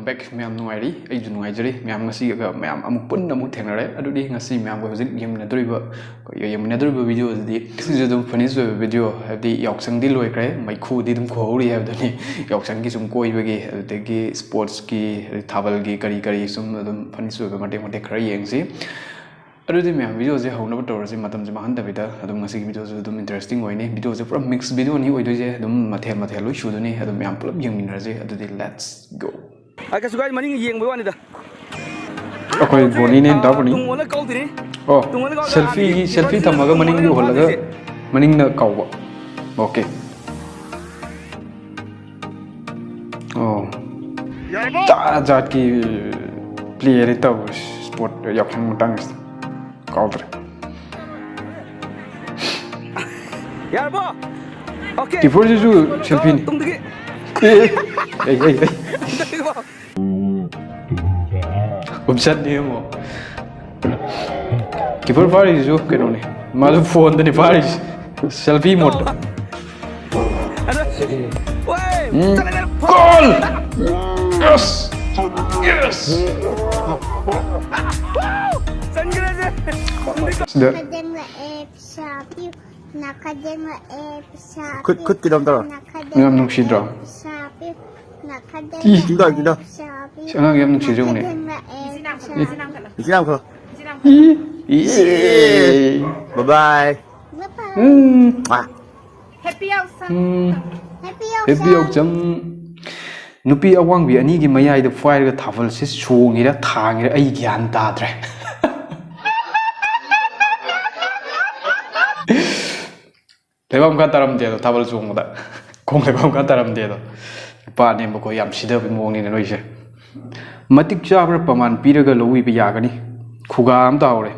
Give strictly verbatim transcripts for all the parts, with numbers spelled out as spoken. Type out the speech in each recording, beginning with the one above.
Bag ꯃꯌꯥꯝ ꯅꯨꯡꯉꯥꯏꯔꯤ? ꯑꯩꯁꯨ ꯅꯨꯡꯉꯥꯏꯖꯔꯤ꯫ ꯃꯌꯥꯝ ꯉꯁꯤꯒ ꯃꯌꯥꯝ ꯑꯃꯨꯛ ꯄꯨꯟꯅ ꯑꯃꯨꯛ ꯊꯦꯡꯅꯔꯦ꯫ ꯑꯗꯨꯗꯤ ꯉꯁꯤ ꯃꯌꯥꯝꯒ ꯍꯧꯖꯤꯛ ꯌꯦꯡꯃꯤꯟꯅꯗꯣꯔꯤꯕ, ꯑꯩꯈꯣꯏ ꯌꯦꯡꯃꯤꯟꯅꯗꯣꯔꯤꯕ ꯚꯤꯗꯤꯑꯣ ꯑꯁꯤꯗꯤ ꯁꯤꯁꯨ ꯑꯗꯨꯝ ꯐꯅꯤꯁ ꯑꯣꯏꯕ ꯚꯤꯗꯤꯑꯣ, ꯍꯥꯏꯕꯗꯤ ꯌꯥꯎꯁꯪꯗꯤ ꯂꯣꯏꯈ꯭ꯔꯦ, ꯃꯩꯈꯨꯗꯤ ꯑꯗꯨꯝ ꯈꯨꯍꯧꯔꯤ ꯍꯥꯏꯕꯗꯨꯅꯤ꯫ ꯌꯥꯎꯁꯪꯒꯤ ꯁꯨꯝ ꯀꯣꯏꯕꯒꯤ, ꯑꯗꯨꯗꯒꯤ ꯁ꯭ꯄꯣꯔꯠꯁꯀꯤ, ꯊꯥꯕꯜꯒꯤ, ꯀꯔꯤ ꯀꯔꯤ ꯁꯨꯝ ꯑꯗꯨꯝ ꯐꯅꯤꯁ ꯑꯣꯏꯕ ꯃꯇꯦꯛ ꯃꯇꯦꯛ ꯈꯔ ꯌꯦꯡꯁꯤ꯫ ꯑꯗꯨꯗꯤ ꯃꯌꯥꯝ, ꯚꯤꯗꯤꯑꯣꯁꯦ ꯍꯧꯅꯕ ꯇꯧꯔꯁꯤ, ꯃꯇꯝꯁꯦ ꯃꯥꯡꯍꯟꯗꯕꯤꯗ꯫ ꯑꯗꯨꯝ ꯉꯁꯤꯒꯤ ꯚꯤꯗꯤꯑꯣꯁꯨ ꯑꯗꯨꯝ ꯏꯟꯇꯔꯦꯁꯇꯤꯡ ꯑꯣꯏꯅꯤ꯫ ꯚꯤꯗꯤꯑꯣꯁꯦ ꯄꯨꯔꯥ ꯃꯤꯛꯁ ꯚꯤꯗꯤꯑꯣꯅꯤ ꯑꯣꯏꯗꯣꯏꯁꯦ, ꯑꯗꯨꯝ ꯃꯊꯦꯜ ꯃꯊꯦꯜ ꯂꯣꯏ ꯁꯨꯗꯣꯏꯅꯤ꯫ ꯑꯗꯨꯝ ꯃꯌꯥꯝ ꯄꯨꯂꯞ ꯌꯦꯡꯃꯤꯟꯅꯔꯁꯦ꯫ ꯑꯗꯨꯗꯤ let's go꯫ ꯑꯩ ꯀꯩꯁꯨ ꯀꯥꯏꯗꯦ, ꯃꯅꯤꯡ ꯌꯦꯡꯕꯩ ꯋꯥꯅꯤꯗ꯫ ꯑꯩꯈꯣꯏ ꯕꯣꯅꯤꯅꯦ, ꯗꯥ ꯕꯣꯅꯤ꯫ ꯇꯨꯡ ꯑꯣꯜꯂ ꯀꯥꯎꯗ꯭ꯔꯤ꯫ ꯑꯣ, ꯇꯨꯡ ꯑꯣꯜꯂ ꯀꯥꯎꯗ꯭ꯔꯤ꯫ ꯁꯦꯜꯐꯤꯒꯤ, ꯁꯦꯜꯐꯤ ꯊꯝꯃꯒ ꯃꯅꯤꯡꯒꯤ ꯎꯍꯜꯂꯒ ꯃꯅꯤꯡꯅ ꯀꯥꯎꯕ꯫ ꯑꯣꯀꯦ꯫ ꯑꯣ꯫ ꯖꯥꯠ ꯖꯥꯠꯀꯤ ꯄ꯭ꯂꯦꯅꯤ ꯇꯧꯔꯤꯁꯤ ꯁ꯭ꯄꯣꯔꯠ ꯌꯥꯎꯁꯪ ꯃꯇꯥꯡꯁꯤꯗ꯫ ꯀꯥꯎꯗ꯭ꯔꯦ꯫ ꯌꯥꯔꯕꯣ? ꯑꯣꯀꯦ꯫ ꯀꯤꯄꯔꯁꯤꯁꯨ ꯁꯦꯜꯐꯤꯅꯤ꯫ ꯇꯨꯡꯗꯒꯤ꯫ ꯑꯦ, ꯑꯦ, ꯑꯦ, ꯑꯦ, ꯑꯦ꯫ ꯎꯞꯁꯠꯅꯤ ꯑꯃꯨꯛ꯫ ꯀꯤꯄꯔ ꯐꯥꯔꯤꯁꯤꯁꯨ ꯀꯩꯅꯣꯅꯤ꯫ ꯃꯥꯁꯨ ꯐꯣꯟꯗꯅꯤ ꯐꯥꯔꯤꯁꯤ꯫ ꯁꯦꯜꯐꯤ ꯃꯣꯠꯇ꯫ ꯑꯗ-, ꯋꯥꯏ! ꯎꯝ꯫ ꯆꯠꯂꯦ, ꯆꯠꯂꯦ꯫ ꯒꯣꯜ! ꯌꯦꯁ! ꯌꯦꯁ! ꯆꯟꯈ꯭ꯔꯦꯁꯦ! ꯁꯤꯗ꯫ ꯈꯨꯠ, ꯈꯨꯠ ꯀꯤꯗꯣꯝ ꯇꯧꯔꯣ꯫ ꯌꯥꯝ ꯅꯨꯡꯁꯤꯗ꯭ꯔꯣ? ꯏ꯫ ꯀꯤꯗꯣ, ꯀꯤꯗꯣ꯫ ꯑꯁ, ꯑꯉꯥꯡ ꯌꯥꯝ ꯅꯨꯡꯁꯤꯖꯧꯅꯦ꯫ ꯏꯆꯤꯟ ꯏꯅꯥꯎ ꯈꯔ꯫ E, E, E. ꯕꯥꯏ ꯕꯥꯏ꯫ ꯎꯝ꯫ ꯃꯥ꯫ ꯍꯦꯄꯤ ꯌꯥꯎꯁꯪ꯫ ꯎꯝ꯫ ꯍꯦꯄꯤ ꯌꯥꯎꯁꯪ꯫ ꯍꯦꯄꯤ ꯌꯥꯎꯁꯪ꯫ ꯅꯨꯄꯤ ꯑꯋꯥꯡꯕꯤ ꯑꯅꯤꯒꯤ ꯃꯌꯥꯏꯗ ꯐꯥꯏꯔꯒ ꯊꯥꯕꯜꯁꯦ ꯆꯣꯡꯉꯤꯔꯥ ꯊꯥꯡꯉꯤꯔꯥ ꯑꯩ ꯒ꯭ꯌꯥꯟ ꯇꯥꯗ꯭ꯔꯦ꯫ ꯂꯩꯕꯥꯛ ꯃꯈꯥ ꯇꯥꯔꯝꯗꯦ ꯑꯗꯣ, ꯊꯥꯕꯜ ꯆꯣꯡꯕꯗ ꯈꯣꯡ ꯂꯩꯕꯥꯛ ꯃꯈꯥ ꯇꯥꯔꯝꯗꯦ ꯑꯗꯣ꯫ ꯅꯨꯄꯥ ꯑꯅꯦꯝꯕ ꯑꯩꯈꯣꯏ ꯌꯥꯝ ꯁꯤꯊꯕꯒꯤ ꯃꯑꯣꯡꯅꯤꯅꯦ ꯅꯣꯏꯁꯦ꯫ ꯃꯇꯤꯛ ꯆꯥꯕ꯭ꯔꯥ ꯄ꯭ꯔꯃꯥꯟ ꯄꯤꯔꯒ ꯂꯧꯕꯤꯕ ꯌꯥꯒꯅꯤ꯫ ꯈꯨꯒꯥ ꯑꯃ ꯇꯥꯍꯧꯔꯦ꯫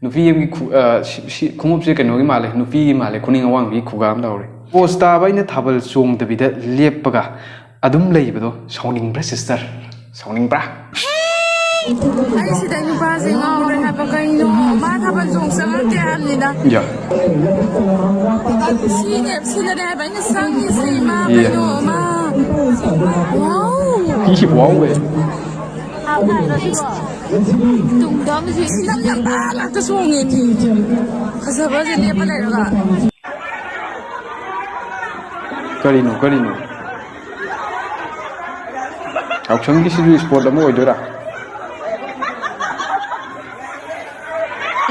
ꯅꯨꯄꯤ ꯑꯃꯒꯤ ꯈꯨ-, ꯑ, ꯁꯤ, ꯁꯤ ꯈꯣꯡꯎꯞꯁꯦ ꯀꯩꯅꯣꯒꯤ ꯃꯥꯜꯂꯦ, ꯅꯨꯄꯤꯒꯤ ꯃꯥꯜꯂꯦ, ꯈꯨꯅꯤꯡ ꯑꯋꯥꯡꯕꯤ ꯈꯨꯒꯥ ꯑꯃ ꯇꯥꯍꯧꯔꯦ꯫ ꯄꯣꯁ ꯇꯥꯕ ꯑꯩꯅ ꯊꯥꯕꯜ ꯆꯣꯡꯗꯕꯤꯗ ꯂꯦꯞꯄꯒ ꯑꯗꯨꯝ ꯂꯩꯕꯗꯣ ꯁꯥꯎꯅꯤꯡꯕ꯭ꯔꯥ sister? ꯁꯥꯎꯅꯤꯡꯕ꯭ꯔꯥ? ꯑꯩ ꯁꯤꯗ ꯅꯨꯄꯥꯁꯦ ꯉꯥꯎꯔꯦ ꯍꯥꯏꯕ ꯀꯩꯅꯣ? ꯃꯥ ꯊꯥꯕꯜ ꯆꯣꯡ ꯆꯪꯉꯛꯇꯦ ꯍꯥꯏꯕꯅꯤꯗ꯫ ꯌꯥ꯫ ꯁꯤꯅꯦ, ꯁꯤꯗꯅꯦ ꯍꯥꯏꯕ ꯑꯩꯅ ꯆꯪꯉꯤꯁꯦ, ꯏꯃꯥ ꯌꯥ꯫ ꯀꯩꯅꯣ, ꯃꯥ꯫ ꯋꯥꯎ! ꯏꯁꯤ ꯋꯥꯎꯋꯦ꯫ ꯇꯨꯡꯗ ꯑꯃꯁꯨ ꯏꯁꯤꯡ ꯌꯥꯝ ꯌꯥꯝꯕ ꯉꯥꯛꯇ ꯆꯣꯡꯉꯦ ꯃꯤ꯫ ꯐꯖꯕꯁꯦ ꯂꯦꯞꯄ ꯂꯩꯔꯒ꯫ ꯀꯔꯤꯅꯣ, ꯀꯔꯤꯅꯣ? ꯌꯥꯎꯁꯪꯒꯤꯁꯤꯁꯨ sport ꯑꯃ ꯑꯣꯏꯗꯣꯏꯔꯥ?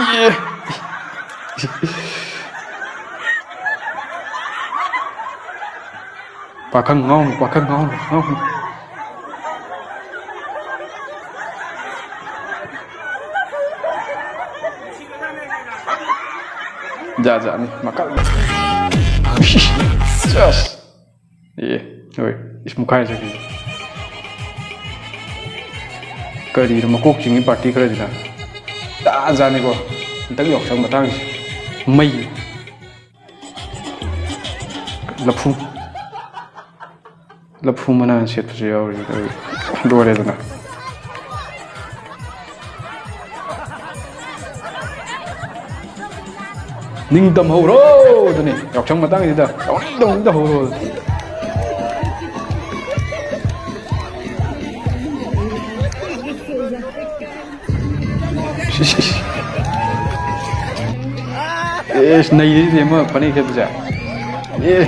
ꯏꯌꯦ꯫ ꯄꯥꯈꯪ ꯉꯥꯎꯅꯨ, ꯄꯥꯈꯪ ꯉꯥꯎꯅꯨ, ꯉꯥꯎꯅꯨ꯫ ꯖꯥꯠ ꯖꯥꯠꯅꯤ, ꯃꯈꯜ꯫ ꯁꯦꯁ꯫ ꯑꯦ, ꯍꯣꯏ, ꯏꯁ, ꯃꯨꯛꯈꯥꯏ ꯆꯠꯈꯤ꯫ ꯀꯔꯤꯅꯣ, ꯃꯀꯣꯛ ꯆꯤꯡꯉꯤ party ꯈꯔꯁꯤꯅ꯫ ꯖꯥꯠ ꯖꯥꯠꯅꯤꯀꯣ, ꯍꯟꯗꯛ ꯌꯥꯎꯁꯪ ꯃꯇꯥꯡꯁꯤ꯫ ꯃꯩ꯫ ꯂꯐꯨ꯫ ꯂꯐꯨ ꯃꯅꯥ ꯁꯦꯠꯄꯁꯨ ꯌꯥꯎꯔꯤ꯫ ꯂꯣꯏꯔꯦꯗꯅ꯫ ꯅꯤꯡꯇꯝ ꯍꯧꯔꯣ ꯑꯗꯨꯅꯤ꯫ ꯌꯥꯎꯁꯪ ꯃꯇꯥꯡꯁꯤꯗ ꯇꯧꯅꯤꯡ ꯇꯧꯅꯤꯡꯗ ꯍꯧꯔꯣ꯫ ꯑꯦꯁ, ꯅꯩꯔꯤꯗꯤ ꯑꯃ ꯐꯅꯦꯛ ꯁꯦꯠꯄꯁꯦ꯫ ꯑꯦ,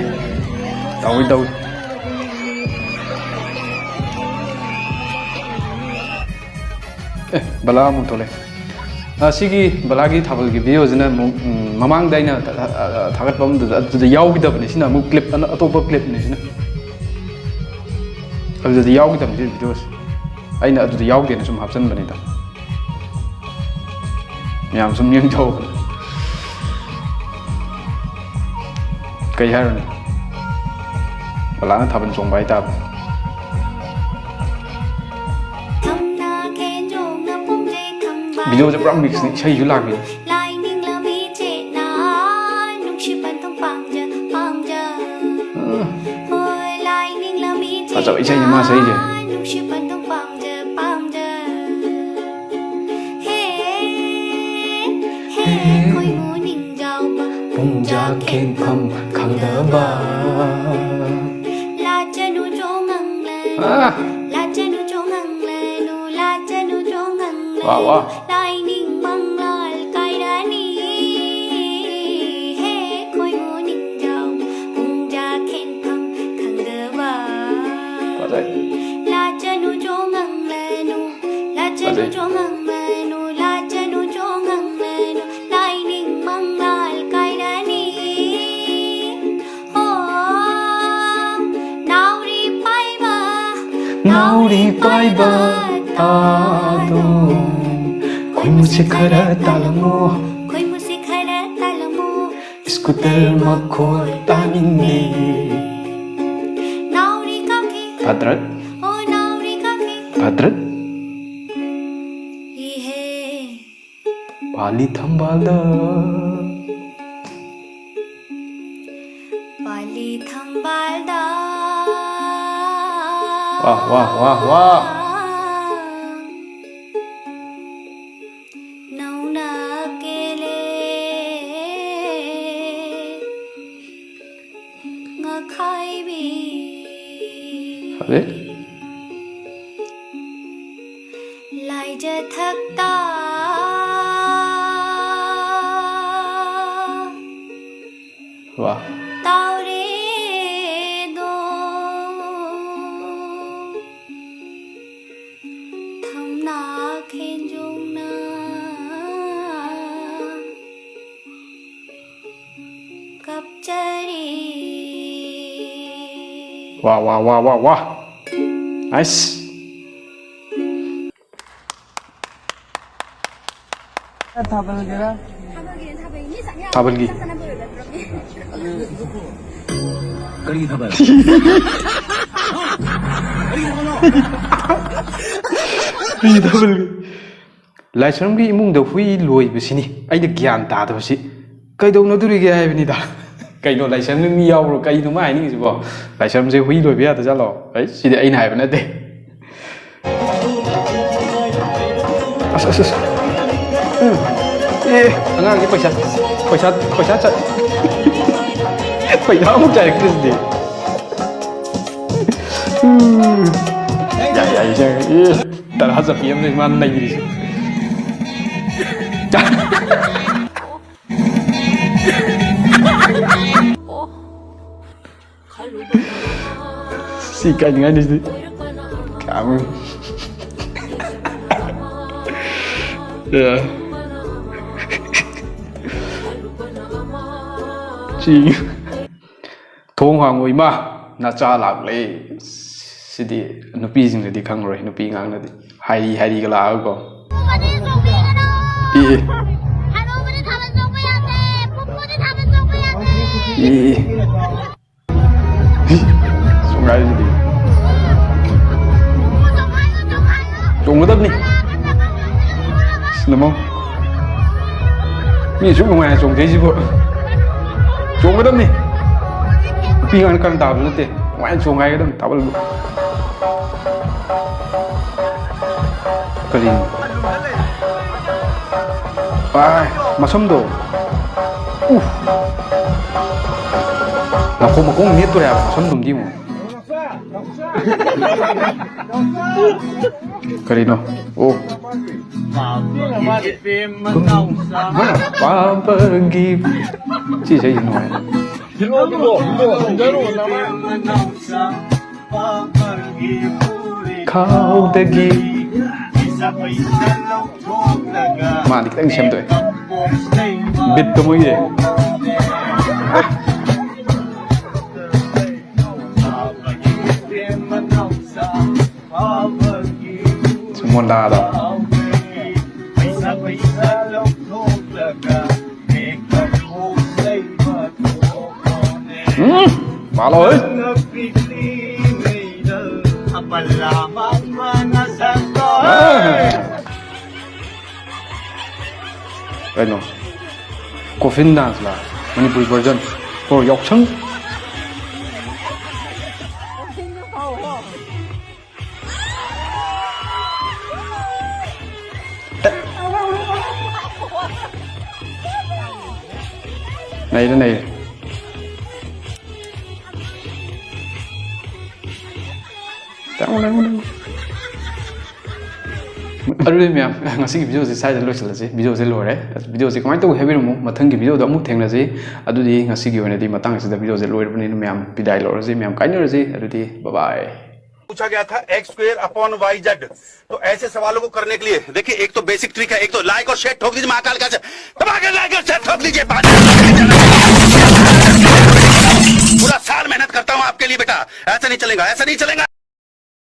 ꯇꯧꯏ, ꯇꯧꯏ꯫ ꯑꯦ, ꯕꯂꯥ ꯑꯃꯨꯛ ꯊꯣꯛꯂꯛꯑꯦ꯫ ꯑ, ꯁꯤꯒꯤ ꯕꯂꯥꯒꯤ ꯊꯥꯕꯜꯒꯤ video ꯁꯤꯅ ꯑꯃꯨꯛ, ꯎꯝ, ꯃꯃꯥꯡꯗ ꯑꯩꯅ ꯊꯥ-, ꯊꯥ-, ꯊꯥꯒꯠꯄ ꯑꯃꯗꯨꯗ ꯑꯗꯨꯗ ꯌꯥꯎꯈꯤꯗꯕꯅꯤ꯫ ꯁꯤꯅ ꯑꯃꯨꯛ clip ꯑꯅ-, ꯑꯇꯣꯞꯄ clip ꯅꯤ ꯁꯤꯅ꯫ ꯑꯗꯨꯗꯗꯤ ꯌꯥꯎꯈꯤꯗꯕꯅꯤ ꯁꯤ video ꯁꯦ꯫ ꯑꯩꯅ ꯑꯗꯨꯗ ꯌꯥꯎꯗꯦꯅ ꯁꯨꯝ ꯍꯥꯞꯆꯤꯟꯕꯅꯤꯗ꯫ ꯃꯌꯥꯝ ꯁꯨꯝ ꯌꯦꯡꯊꯣꯛꯎ꯫ ꯀꯩ ꯍꯥꯏꯔꯨꯅꯤ? ꯕꯂꯥꯅ ꯊꯥꯕꯜ ꯆꯣꯡꯕ ꯍꯥꯏꯇꯥꯕꯅꯤ꯫ Video ꯁꯦ ꯄꯨꯔꯥ mix ꯅꯤ, ꯏꯁꯩꯁꯨ ꯂꯥꯛꯄꯤꯅꯤ꯫ ꯐꯖꯕ ꯏꯁꯩꯅꯤ ꯃꯥ ꯁꯛꯏꯁꯦ꯫ ꯄꯨꯡꯖꯥ ꯈꯦꯟꯐꯝ ꯈꯪꯗꯕ꯫ ꯑꯥ꯫ ꯋꯥ, ꯋꯥ꯫ ꯂꯥꯏꯅꯤꯡ ꯃꯪꯂꯥꯜ ꯀꯥꯏꯔꯅꯤ꯫ ꯍꯦ ꯈꯣꯏꯃꯨ ꯅꯤꯡꯖꯥꯎ ꯄꯨꯡꯖꯥ ꯈꯦꯟꯐꯝ ꯈꯪꯗꯕ꯫ ꯐꯖꯩ꯫ ꯂꯥꯆꯅꯨ ꯆꯣꯉꯪꯂꯅꯨ, ꯂꯥꯆꯅꯨ ꯐꯖꯩ꯫ ꯆꯣꯉꯪꯂꯅꯨ, ꯂꯥꯆꯅꯨ ꯆꯣꯉꯪꯂꯅꯨ, ꯂꯥꯏꯅꯤꯡ ꯃꯪꯂꯥꯜ ꯀꯥꯏꯔꯅꯤ꯫ ꯍꯣ, ꯅꯥꯎꯔꯤ ꯄꯥꯏꯕ, ꯅꯥꯎꯔꯤ ꯄꯥꯏꯕ ꯇꯥꯗꯣ꯫ ꯈꯣꯏꯃꯨꯁꯦ ꯈꯔ ꯇꯥꯜꯂꯝꯃꯣ꯫ ꯈꯣꯏꯃꯨꯁꯦ ꯈꯔ ꯇꯥꯜꯂꯝꯃꯣ꯫ ꯁ꯭ꯀꯨꯇꯔ ꯃꯈꯣꯜ ꯇꯥꯅꯤꯡꯉꯦ꯫ ꯅꯥꯎꯔꯤ ꯀꯥꯞꯀꯦ꯫ ꯐꯠꯇ꯭ꯔꯠ꯫ ꯑꯣ, ꯅꯥꯎꯔꯤ ꯀꯥꯞꯀꯦ꯫ ꯐꯠꯇ꯭ꯔꯠ꯫ ꯏꯍꯦ꯫ ꯄꯥꯂꯤ ꯊꯝꯕꯥꯜꯗ꯫ ꯄꯥꯂꯤ ꯊꯝꯕꯥꯜꯗ꯫ ꯋꯥ, ꯋꯥ, ꯋꯥ, ꯋꯥ꯫ ꯅꯧꯅ ꯀꯦꯂꯦ ꯉꯥꯈꯥꯏꯕꯤ꯫ ꯐꯖꯩ꯫ ꯂꯥꯏꯖꯊꯛꯇ ꯋꯥ꯫ ꯇꯥꯎꯔꯦꯗꯣ ꯊꯝꯅꯥ ꯈꯦꯟꯖꯣꯡꯅ ꯀꯞꯆꯔꯤ꯫ ꯋꯥ, ꯋꯥ, ꯋꯥ, ꯋꯥ, ꯋꯥ꯫ ꯅꯥꯏꯁ꯫ ꯊꯥꯕꯜꯒꯤꯔ? ꯊꯥꯕꯜꯒꯤ꯫ ꯀꯔꯤ ꯊꯥꯕꯜ? ꯀꯔꯤ ꯊꯥꯕꯜꯒꯤ? ꯂꯥꯏꯁ꯭ꯔꯝꯒꯤ ꯏꯃꯨꯡꯗ ꯍꯨꯏ ꯂꯣꯏꯕꯁꯤꯅꯤ ꯑꯩꯅ ꯒ꯭ꯌꯥꯟ ꯇꯥꯗꯕꯁꯤ꯫ ꯀꯩꯗꯧꯅꯗꯣꯔꯤꯒꯦ ꯍꯥꯏꯕꯅꯤꯗ꯫ ꯀꯩꯅꯣ, ꯂꯥꯏꯁ꯭ꯔꯝꯗ ꯃꯤ ꯌꯥꯎꯕ꯭ꯔꯣ? ꯀꯩꯅꯣ ꯃꯥ ꯍꯥꯏꯅꯤꯡꯉꯤꯁꯤꯕꯣ? ꯂꯥꯏꯁ꯭ꯔꯝꯁꯦ ꯍꯨꯏ ꯂꯣꯏꯕ ꯌꯥꯗꯖꯥꯠꯂꯣ? ꯑꯩ, ꯁꯤꯗꯤ ꯑꯩꯅ ꯍꯥꯏꯕ ꯅꯠꯇꯦ꯫ ꯑꯁ, ꯑꯁ, ꯑꯁ꯫ ꯎꯝ꯫ ꯑꯦ, ꯑꯉꯥꯡꯒꯤ ꯄꯩꯁꯥ, ꯄꯩꯁꯥ, ꯄꯩꯁꯥ ꯆꯠ-, ꯄꯩꯁꯥ ꯑꯃꯨꯛ ꯆꯥꯏꯔꯛꯇ꯭ꯔꯤꯁꯤꯗꯤ꯫ ꯎꯝ꯫ ꯌꯥꯏ, ꯌꯥꯏ, ꯌꯥꯏ꯫ ꯑꯦ, ꯇꯔꯥ ꯆꯠꯄꯤ ꯑꯃꯅꯤ ꯃꯥꯅ ꯅꯩꯔꯤꯁꯦ꯫ ꯁꯤ ꯀꯥꯏꯅꯤꯡꯉꯥꯏꯅꯤ ꯁꯤꯗꯤ꯫ ꯀꯌꯥꯝ-, ꯑꯦ꯫ ꯁꯤ꯫ ꯊꯣꯡ ꯍꯥꯡꯉꯨ ꯏꯃꯥ, ꯅꯆꯥ ꯂꯥꯛꯂꯦ꯫ ꯁꯤꯗꯤ ꯅꯨꯄꯤꯁꯤꯡꯅꯗꯤ ꯈꯪꯉꯔꯣꯏ, ꯅꯨꯄꯤ ꯑꯉꯥꯡꯅꯗꯤ꯫ ꯍꯥꯏꯔꯤ ꯍꯥꯏꯔꯤꯒ ꯂꯥꯛꯑꯒꯀꯣ꯫ ꯄꯨꯄꯨꯗꯤ ꯆꯣꯡꯕꯤꯒꯅꯨ! ꯑꯦ, ꯑꯦ꯫ ꯍꯅꯨꯕꯗꯤ ꯊꯥꯕꯜ ꯆꯣꯡꯕ ꯌꯥꯗꯦ! ꯄꯨꯄꯨꯗꯤ ꯊꯥꯕꯜ ꯆꯣꯡꯕ ꯌꯥꯗꯦ! ꯑꯦ, ꯑꯦ꯫ ꯆꯣꯡꯒꯥꯏꯁꯤꯗꯤ꯫ ꯄꯨꯄꯨ ꯆꯣꯡꯈꯥꯏꯌꯣ, ꯆꯣꯡꯈꯥꯏꯌꯣ! ꯆꯣꯡꯒꯗꯕꯅꯤ꯫ ꯀꯅꯥ ꯀꯅꯥ ꯀꯅꯥ ꯀꯅꯥ ꯀꯅꯥ? ꯑꯁ, ꯅꯃꯧ꯫ ꯃꯤ ꯑꯁꯨꯛ ꯅꯨꯡꯉꯥꯏꯅ ꯆꯣꯡꯖꯩꯁꯤꯕꯨ꯫ ꯆꯣꯡꯒꯗꯕꯅꯤ꯫ ꯅꯨꯄꯤ ꯑꯉꯥꯡ ꯀꯔꯟ ꯇꯥꯕꯁꯨ ꯅꯠꯇꯦ꯫ ꯅꯨꯡꯉꯥꯏꯅ ꯆꯣꯡꯒꯥꯏꯒꯗꯕꯅꯤ ꯊꯥꯕꯜꯕꯨ꯫ ꯀꯔꯤꯅꯣ? ꯑꯥꯏ, ꯃꯁꯝꯗꯣ꯫ ꯎꯐ꯫ ꯅꯥꯀꯣꯡ ꯃꯈꯣꯡ ꯅꯦꯠꯇꯣꯔꯦ ꯍꯥꯏꯕ ꯃꯁꯝꯗꯨꯝꯗꯤ ꯌꯦꯡꯉꯣ꯫ ꯀꯔꯤꯅꯣ? ꯑꯣ꯫ ꯄꯥꯝꯕꯒꯤ ꯁꯤ ꯏꯁꯩꯁꯤ ꯅꯨꯡꯉꯥꯏ꯫ ꯈꯥꯎꯗꯒꯤ꯫ ꯃꯥꯗꯤ ꯈꯤꯇꯪ ꯁꯦꯝꯗꯣꯛꯑꯦ꯫ ꯕꯤꯠꯇꯣ ꯃꯣꯏꯒꯤ꯫ ꯁꯨꯃꯣꯟꯗꯥꯗꯣ꯫ ꯎꯝ, ꯃꯥꯜꯂꯣ, ꯍꯩ꯫ ꯑꯥ꯫ ꯀꯩꯅꯣ? Coffin dance ꯂ? Manipuri version for ꯌꯥꯎꯁꯪ? ꯅꯩꯔꯦ, ꯅꯩꯔꯦ꯫ ꯇꯥꯃꯣ, ꯇꯥꯃꯣ, ꯇꯥꯃꯣ꯫ ꯑꯗꯨꯗꯤ ꯃꯌꯥꯝ, ꯉꯁꯤꯒꯤ ꯚꯤꯗꯤꯑꯣꯁꯦ ꯁ꯭ꯋꯥꯏꯗ ꯂꯣꯏꯁꯤꯜꯂꯁꯤ꯫ ꯚꯤꯗꯤꯑꯣꯁꯦ ꯂꯣꯏꯔꯦ꯫ ꯚꯤꯗꯤꯑꯣꯁꯦ ꯀꯃꯥꯏꯅ ꯇꯧꯋꯤ ꯍꯥꯏꯕꯤꯔꯝꯃꯨ, ꯃꯊꯪꯒꯤ ꯚꯤꯗꯤꯑꯣꯗ ꯑꯃꯨꯛ ꯊꯦꯡꯅꯁꯤ꯫ ꯑꯗꯨꯗꯤ ꯉꯁꯤꯒꯤ ꯑꯣꯏꯅꯗꯤ ꯃꯇꯥꯡ ꯑꯁꯤꯗ ꯚꯤꯗꯤꯑꯣꯁꯦ ꯂꯣꯏꯔꯕꯅꯤꯅ ꯃꯌꯥꯝ ꯕꯤꯗꯥꯏ ꯂꯧꯔꯁꯤ, ꯃꯌꯥꯝ ꯀꯥꯏꯅꯔꯁꯤ꯫ ꯑꯗꯨꯗꯤ bye bye. पूछा गया था X square upon Y Z. तो ऐसे सवालों को करने के लिए देखिए, एक तो बेसिक ट्रिक है, एक तो लाइक और शेयर ठोक दीजिए महाकाल का, दबा के लाइक और शेयर ठोक दीजिए। पूरा साल मेहनत करता हूँ आपके लिए बेटा, ऐसा नहीं चलेगा, ऐसा नहीं चलेगा।